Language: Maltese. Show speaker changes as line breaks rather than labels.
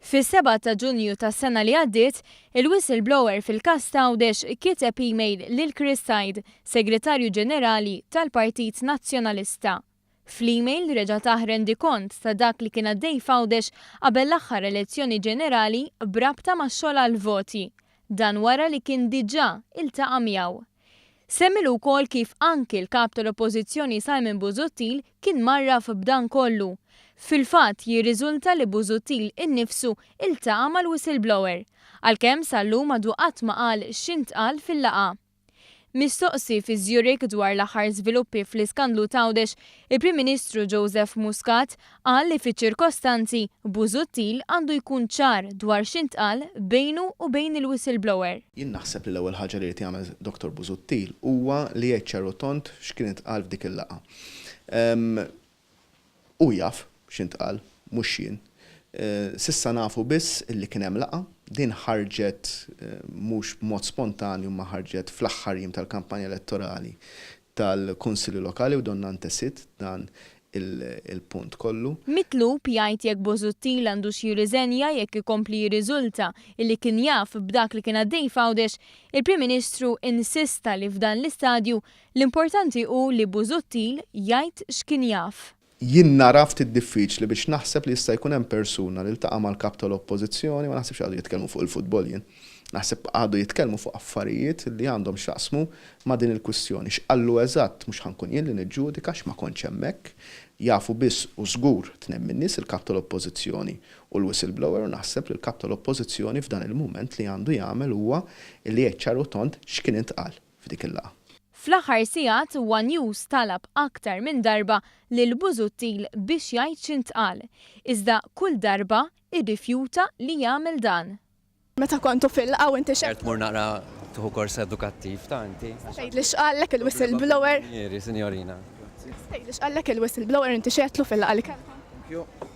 Fis-7 ta' Ġunju tas-sena li għaddiet, il-whistleblower fil-każ t'Għawdex kiteb email lil Chris Said, Segretarju Ġenerali tal-Partit Nazzjonalista. Fl-email reġa' tah rendikont ta' dak li kien għaddej f'Għawdex qabel l-aħħar elezzjoni ġenerali b'rabta max-xogħol għall-voti. Dan wara li kien diġà iltaqa' miegħu. Semmilu wkoll kif anki l-Kap tal-Oppożizzjoni Simon Busuttil kien mgħarraf b'dan kollu. Fil-fatt jirriżulta li Busuttil innifsu iltaqa' mal-whistleblower, għalkemm sal-lum għadu qatt ma qal x'intqal fil-laqgħa. Mistoqsi fi Zurich dwar l-aħħar żviluppi fl-iskandlu t'Għawdex, il-Prim Ministru Joseph Muscat qal li fiċ-ċirkostanzi, Busuttil għandu jkun ċar dwar x'intqal bejnu u bejn il-whistleblower.
Jien naħseb li l-ewwel ħaġa li jrid jagħmel Dottor Busuttil huwa li jgħid ċar u tond x'kien intqal f'dik il-laqgħa. Hu jaf x'intqal, mhux jien. S'issa nafu biss illi kien hemm laqgħa. Din ħarġet mhux b'mod spontanju imma ħarġet fl-aħħar jiem tal-kampanja elettorali tal-Kunsilli Lokali u donna ntesiet dan il-punt kollu.
Mitlub jgħid jekk Busuttil għandux jirriżenja jekk ikompli jirriżulta illi kien jaf b'dak li kien għaddej f'Għawdex, il-Prim Ministru insista li f'dan l-istadju L-importanti hu li Busuttil jgħid x'kien jaf.
Jien nara ftit diffiċli biex naħseb li jista' jkun hemm persuna li ltaqa' mal-Kap tal-Oppożizzjoni, ma naħsibx qagħdu jitkellmu fuq il-futbol jien. Naħseb qagħdu jitkellmu fuq affarijiet li għandhom x'jaqsmu ma' din il-kwistjoni. X'qallu eżatt mhux ħa nkun jien li niġġudika għax ma kontx hemmhekk. Jafu biss u żgur tnejn min-nies, il-Kap tal-Oppożizzjoni u l-whistleblower u naħseb li l-Kap tal-Oppożizzjoni f'dan il-mument li għandu jagħmel huwa li jgħid ċar u tond x'kien intqal. f'dik il-laqgħa.
Fl-aħħar sigħat one News talab aktar minn darba lil Busuttil biex jgħid x'intqal, iżda kull darba rrifjuta li jagħmel dan.
Meta kontu fil-laqgħa u inti x'għedtlu?
Tmur naqra tieħu kors edukattiv ta' inti.
Tista' tgħidli x'qallek il-whistleblower?
Sinjorina.
Tista' tgħidli x'qallek il-whistleblower inti x'għedtlu fil-laqgħa li kellkom?